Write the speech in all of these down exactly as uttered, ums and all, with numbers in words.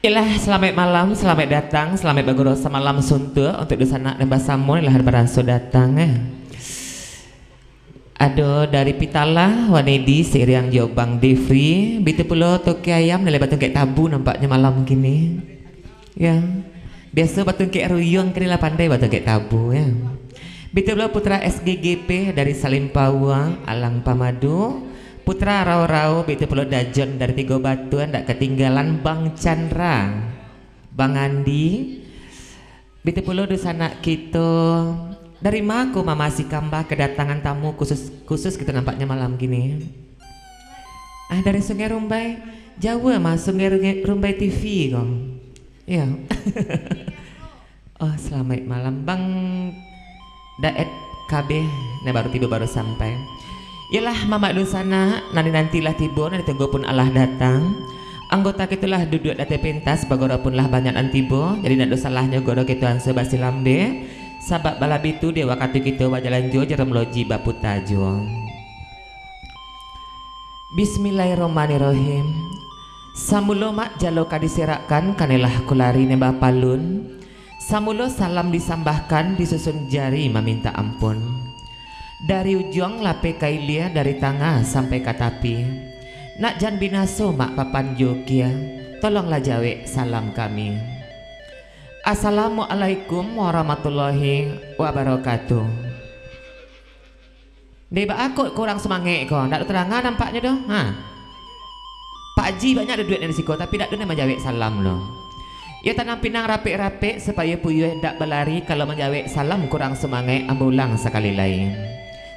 Iyolah, salamaik malam, salamaik datang, salamaik bagurau samalam suntuak untuak dunsanak nan basamo nan lah baranso datang, eh. Ado dari Pitalah, Wanedi, sairiang jo Bang Defri, bitu pulo Toke Ayam, nan lai batungkek tabu nampaknyo malam kini. Ya. Biaso batungkek ruyuang, kini lah pandai batungkek tabu, ya. Bitu pulo Putra S G G P dari Salimpaua, Alang Pamadu, Putra Rao-Rao, bitu pulo Dajon dari Tigo Batuan, ndak katinggalan Bang Chandra, Bang Andi, bitu pulo dunsanak kito. Dari ma ko Mama Sikamba kadatangan tamu khusus, khusus kito nampaknyo malam kini? Ah, dari Sungai Rumbai. Jauah mah Sungai Runge-, Rumbai T V ko. Iyo. Oh, salamaik malam, Bang Daet K B, nan baru tibo, baru sampai. Iyolah, mamak dunsanak, nan dinanti lah tibo, nan ditunggu pun alah datang. Anggota kito lah duduak di ateh pentas, bagoro pun lah banyak nan tibo, jadi ndak ado salahnyo goro kito ansua basilambek, sabab balabiah tu di wakatu kito bajalan juo, jarum loji baputa juo. Bismillahirrahmanirrahim. Samulo mak jalo ka diserakkan, kanai lah kulari nan bapalun. Samulo salam disambahkan, disusun jari mamintak ampun. Dari ujuang lapeh ka ilia, dari tangah sampai ka tapi. Nak jan binaso mak papan jo kia, tolonglah jawek salam kami. Assalamualaikum warahmatullahi wabarakatuh. Dek baa kok kurang sumangek ko? Ndak tadanga nampaknyo doh. Ha. Pak Haji banyak duduak di siko, tapi ndak ado nan manjawek salam lo. Iyo, tanang pinang rapek-rapek, supayo puyuah indak balari, kalau manjawek salam kurang sumangek, ambo ulang sakali lai.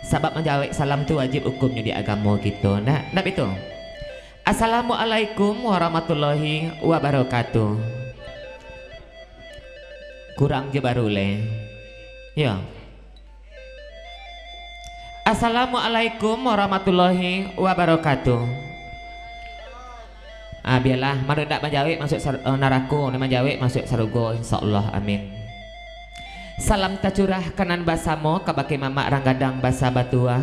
Sabab manjawek salam tu wajib hukumnyo di agamo kito. Ndak, ndak baitu? Assalamualaikum warahmatullahi wabarakatuh. Kurang jo baru lai. Yo. Assalamualaikum warahmatullahi wabarakatuh. Ah, bialah, mano indak manjawek masuak sar-, eh, narako, nan manjawek masuak sarugo, insyaallah, amin. Salam tacurah ka nan basamo, kabake mamak rang gadang basa batuah,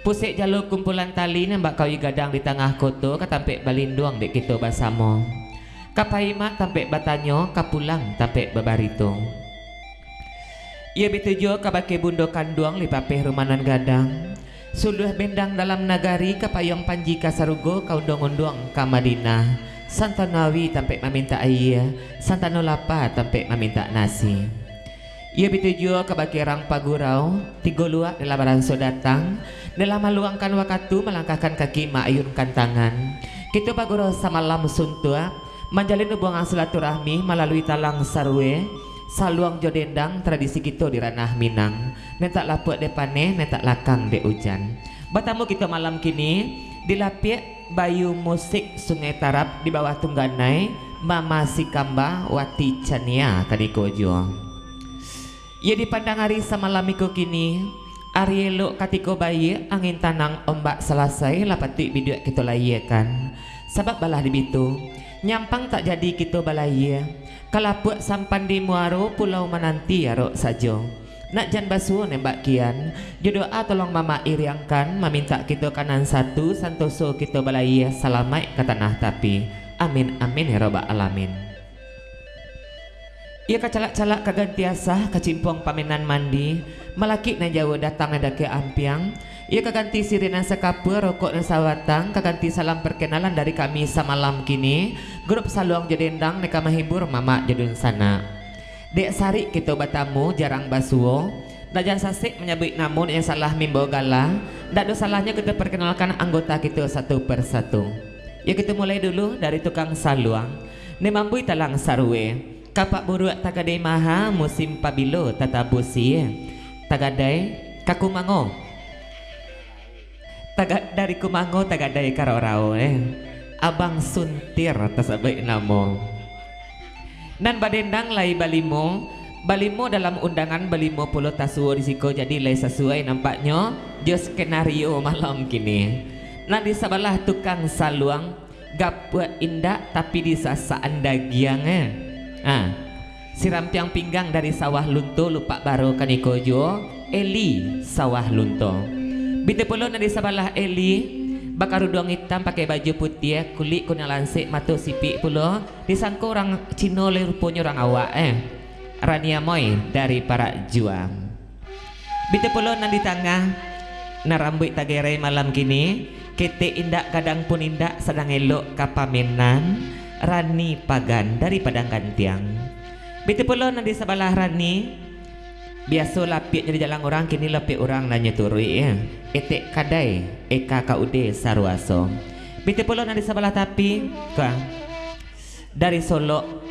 pusek jalo kumpulan tali, nan bak kawi gadang di tangah koto, ka tampek balinduang dek kito basamo. Ka pai mak tampek batanyo, ka pulang tampek babarito. Iyo baitu juo kabake bundo kanduang, lipapeh rumah nan gadang, suluah bendang dalam nagari, ka payuang panji ka sarugo, ka unduang-unduang ka Madinah, santano awi tampek mamintak ayie, santano lapa tampek mamintak nasi. Iyo baitu juo kabake rang pagurau, tigo luak nan lah baranso datang, nan lah maluangkan wakatu, malangkahkan kaki, maayunkan tangan. Kito bagurau samalam suntuak, manjalin hubungan silaturahmi malalui talang sarue, saluang jo dendang, tradisi kito di ranah Minang, nan tak lapuak dek paneh, nan tak lakang dek ujan. Batamu kito malam kini di lapiak Bayu Musik Sungai Tarab, di bawah tungganai Mama Sikamba Wati Cania kaniko juo. Iyo, dipandang ari samalam iko kini, ari elok katiko baiak, angin tanang ombak salasai, lah patuik biduak kito layiekan. Sabab balah di bitu, nyampang tak jadi kito balayie, ka lapuak sampan di muaro, pulau mananti arok sajo. Nak jan basuo nembak kian, jo doa tolong mamak iriangkan, mamintak kito ka nan satu, santoso kito balayie, salamaik ka tanah tapi. Amin, amin, ya rabbal alamin. Iyo kacalak-calak ka ganti asah, kacimpuang pamenan mandi, malakik nan jauah datang nan dakek ampiang. Iyo ka ganti siriah nan sakapua, rokok nan sabatang, ka ganti salam perkenalan dari kami samalam kini, grup saluang jo dendang nan ka mahibur mamak jo dunsanak. Dek sarik kito batamu jarang basuo, ndak jan sasek manyabuik namo, ndak jan salah mimbao gala, ndak ado salahnyo kito perkenalkan anggota kito satu persatu. Iyo kito mulai dulu dari tukang saluang, nan mambuih talang sarue. Kapak buruak tagadai maha, musim pabilo tatabusi. Tagadai ka kumango. Taga-, dari kumango tagadai ka rao-rao, eh. Abang Suntir tasabuik namo. Nan badendang lai balimo, balimo dalam undangan, balimo pulo tasuo di siko, jadi lai sasuai nampaknyo jo skenario malam kini. Nan di sabalah tukang saluang, gapuak indak, tapi disasakan dagiang, eh. Ah, si rampiang pinggang dari Sawah Lunto, lupak baro kaniko juo, Eli Sawah Lunto. Baitu pulo nan di sabalah Eli, Bakaruduang itam, pakai baju putiah, kulik kunang lansik, mato sipik pulo. Disangko urang Cino, lai ruponyo urang awak, eh. Rani Amoy dari Parak Juang. Bitu pulo nan di tangah, nan rambuik tagerai malam kini, ketek indak, gadang pun indak, sadang elok ka pamenan, Rani Pagan dari Padang Gantiang. Bitu pulo nan di sabalah Rani, biaso lapiaknyo di jalang urang, kini lapiak urang nan nyo turuik, ya. Etek Kadai, Eka Kaude Saruaso. Bitu pulo nan di sabalah tapi, ka, dari Solok,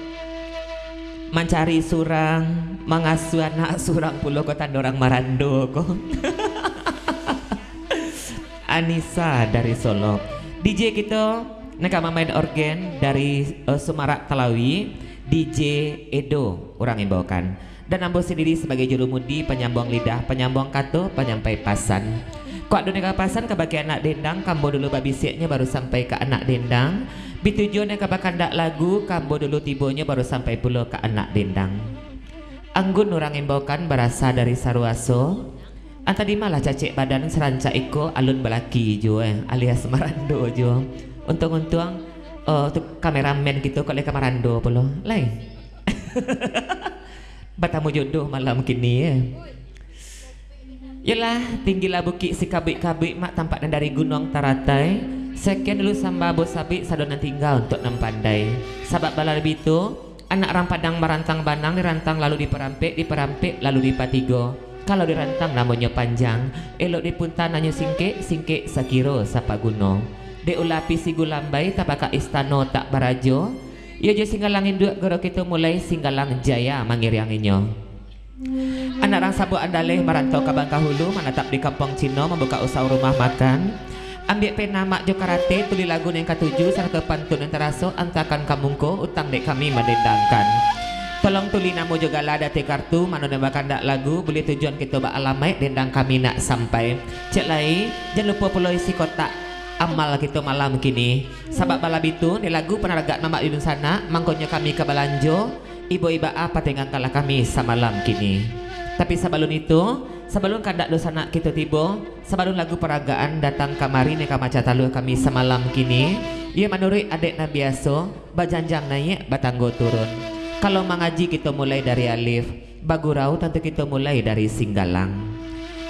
mancari surang, mangasuah anak surang pulo ko, tando urang marando ko. Anisa dari Solok. D J kito nan ka mamain orgen dari, eh, Sumarak Talawi, D J Edo urang imbaukan. Dan ambo sandiri sabagai jurumudi, panyambuang lidah, panyambuang kato, panyampai pasan. Kok ado nan ka pasan kabake anak dendang, ka ambo dulu babisiaknyo baru sampai ka anak dendang. Bitu juo nan ka bakandak lagu, ka ambo dulu tibonyo baru sampai pulo ka anak dendang. Anggun urang imbaukan barasa dari Saruaso. Antah di ma lah cacek badan sarancak iko alun balaki juo, eh, alias marando juo. Untuang-untuang, eh, tu kameramen kito kok lai ka marando pulo. Lai. Batamu jodoh malam kini, eh. Yolah, tinggilah bukik sikabuik-kabuik, mak, tampak nan dari gunuang taratai. Sakian dulu samba ambo sabuik, sado nan tingga untuak nan pandai. Sabab bala bitu, anak urang Padang marantang banang, dirantang lalu diparampek, diparampek lalu dipatigo. Kalau dirantang namonyo panjang, elok dipunta nan nyo singkek, singkek sakiro sapaguno. Dek ulah api si gulambai, tabakak istano tak barajo. Iyo jo Singgalang induak, garo kito mulai, Singgalang jaya mangirianginyo. Anak urang Sabuak Andaleh marantau ka Bangkahulu, manatap di kampuang Cino, mambukak usaho rumah makan. Ambiak pena mak jo karate, tuli lagu nan katuju, sarato pantun nan taraso, antakan ka mungko, utang dek kami mandendangkan. Tolong tuli namo jo gala di ateh kartu, mano nan bakandak lagu, buliah tujuan kito baalamaik, dendang kami nak sampai. Ciek lai, jan lupo pulo isi kotak amal kito malam kini. Sabab bala bitu, ni lagu panaragak mamak di dunsanak, mangkonyo kami ka balanjo, ibo-ibo a patengangkanlah kami samalam kini. Tapi sabalun itu, sabalun kandak dunsanak kito tibo, sabalun lagu paragaan datang kamari, ni ka macah taluah kami samalam kini, iyo manuruik adat nan biaso, bajanjang naiak, batanggo turun. Kalau mangaji kito mulai dari alif, bagurau tantu kito mulai dari Singgalang.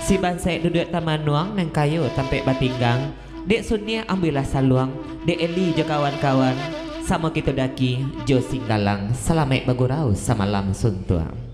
Si bansaik duduak tamanuang, nan kayo tampek batinggang, dek suniah ambiaklah saluang, dek Eli jo kawan-kawan, samo kito daki jo Singgalang, salamaik bagurau samalam suntuang.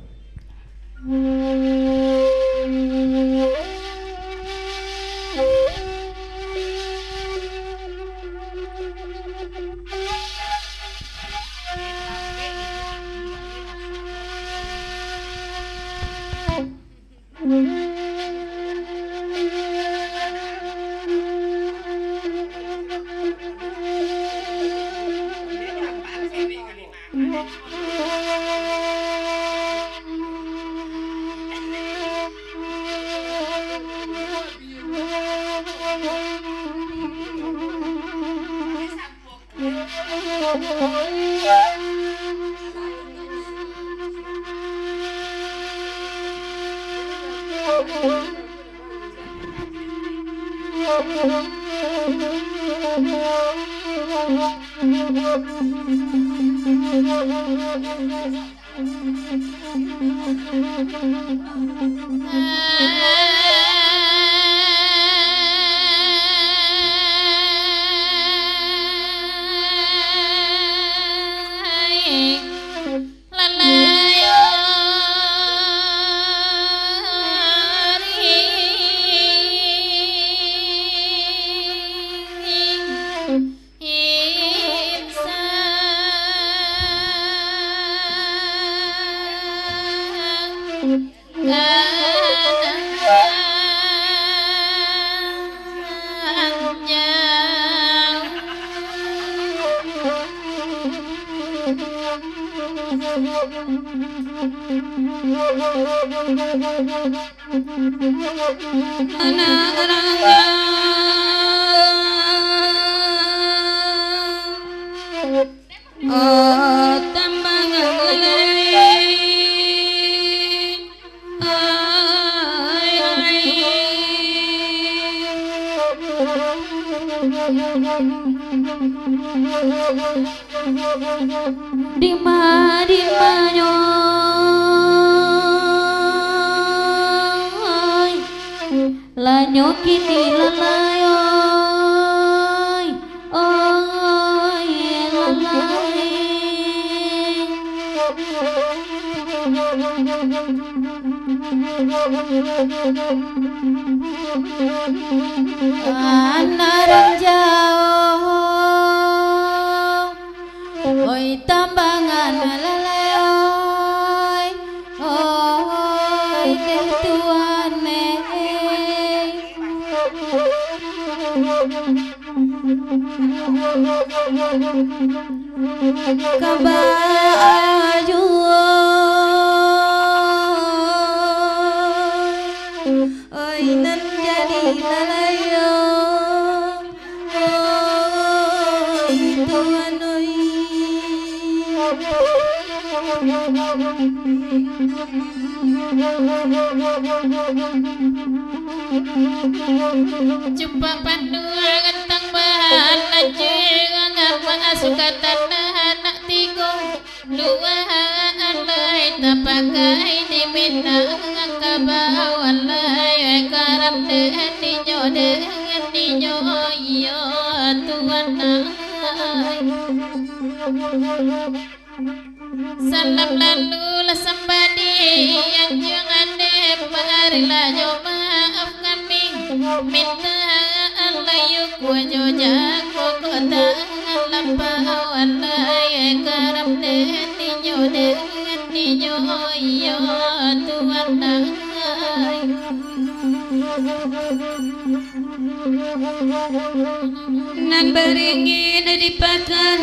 Dima, dimanyo, oi, lanyo kini lalai, oi, oi, lalai. Anak ranjau, oi, tambangan lalai, oi, oi, deh tuan, eh. Ka baa juo, oi, nan jadi lalai, oi, tuan, oi. Cupak panduangan tang bahan laceh, nganga maasukan tanah anak tigo. Dua alai tapakai di Minang, ka bawah lai karam den ninyo, den ninyo, iyo tuan ai. Salam lalu lah sambah di anjuang ade, marilah jo maaf kami minta alayu kuajo jago kota lampau alai karam den ninyo, den ninyo, iyo tuan ai. Nan baringin di pakan,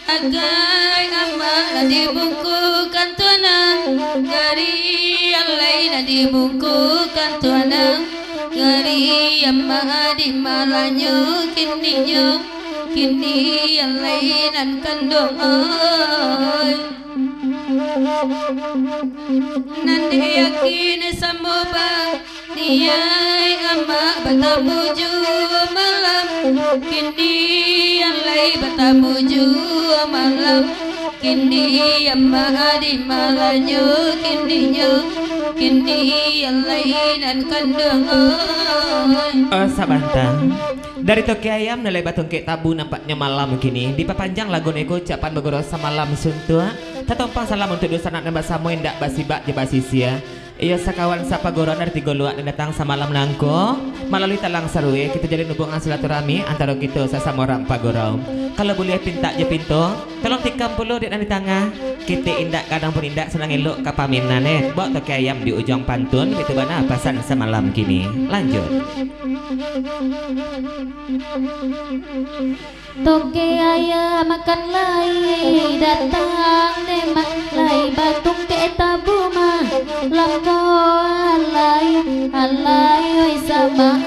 agai amak lah dibungkukan tuanang, gari alai lah dibungkukan tuanang, gari amak di malanyo kininyo, kini alai nan kanduang ai. Nan diyakin samo bang, niai amak batamu juo malam, kini alai batamu juo malam, kini amak di malanyo kininyo, kini alai nan kanduang ai. Oh, sabanta. Dari Toke Ayam nan lai batungkek tabu nampaknyo malam kini, dipapanjang lagu niko ucapan bagurau samalam suntuak. Tatompang salam untuak dunsanak nan basamo indak basibak jo basisia. Iyo sakawan sapagurau dari tigo luak nan datang samalam nangko. Malalui talang sarue, kito jalin hubungan silaturahmi antaro kito sasamo urang pagurau. Kalau buliah pintak jo pinto, tolong tikam pulo dek nan di tangah. Ketek indak, gadang pun indak, sanang elok ka paminan, eh. Bawok Toke Ayam di ujuang pantun, itu bana pasan samalam kini. Lanjut. Toke Ayam makan lai datang, deh mak lai batungkek tabu mah. Lambo alai, alai, oi sama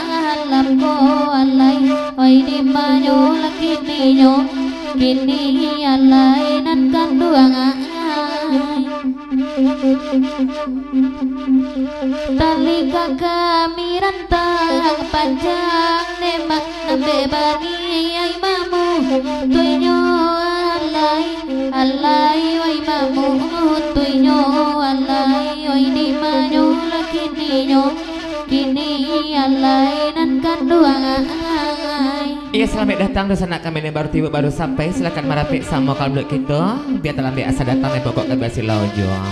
lambo alai, oi di manyo lah kininyo, kini alai nan kanduang ai. Tali ka kami rantang panjang, deh mak nambek bani ai mamu, tuinyo alai, alai, oi mamu, tuinyo alai, oi di manyo lah kininyo, kini alai nan kanduang ai. Iyo, salamaik datang dunsanak kami nan baru tibo, baru sampai. Silakan marapek samo ka duduak kito, bia talambek asa datang, deh pokok ka basilau juo.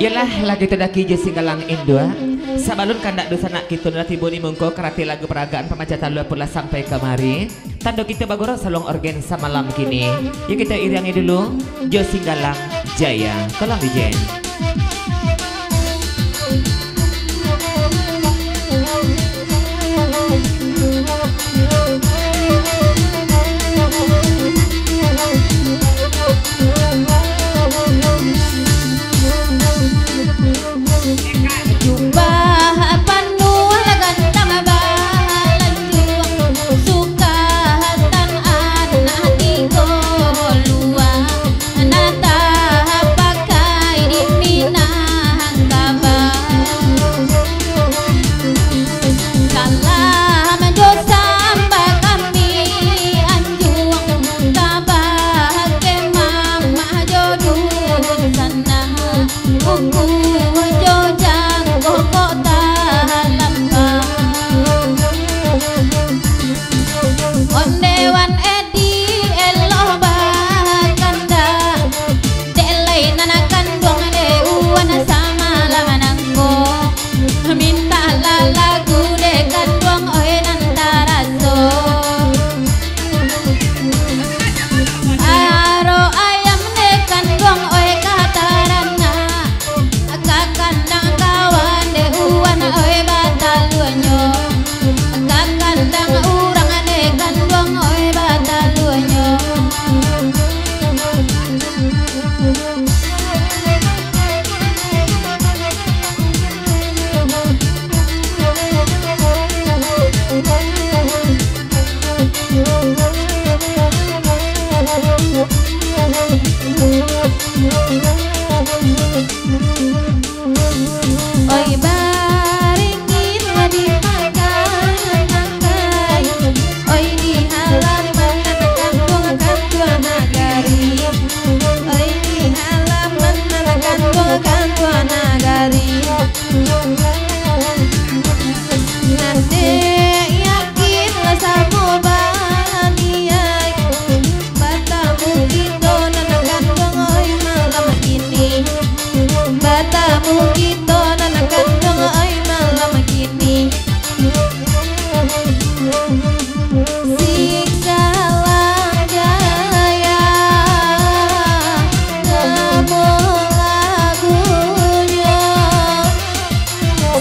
Iyolah, lah kito daki jo singgalang induak. Sabalun kandak dunsanak kito nan lah tibo di mungko, karati lagu peragaan pamaca talua pun lah sampai kamari. Tando kito bagurau saluang orgen samalam kini. Yo kito iriangi dulu jo singgalang Jaya. Tolong D J. Jubah panuah lah gantang balanjuang, sukatan anak tigo luak, nan tapakai di Minang. Oi, baringin lah di makan angkai. Oi, di halaman nan kanduang-kanduang nagari. Oi, di halaman nan kanduang-kanduang nagari. Nan dek yakin lah samo balaniai. Batamu kito nan kanduang, oi, malam kini. Batamu kito nan kanduang, oi, malam kini. Singkawang Jaya, namo lagunyo.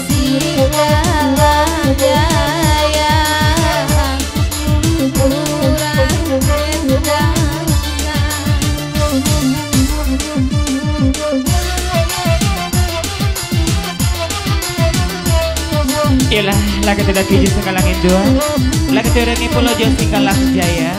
Singkawang Jaya, urang Mindanao. Iyolah, lah kito daki jo Singkawang Induak, lah kito iringi pulo jo Singkawang Jaya.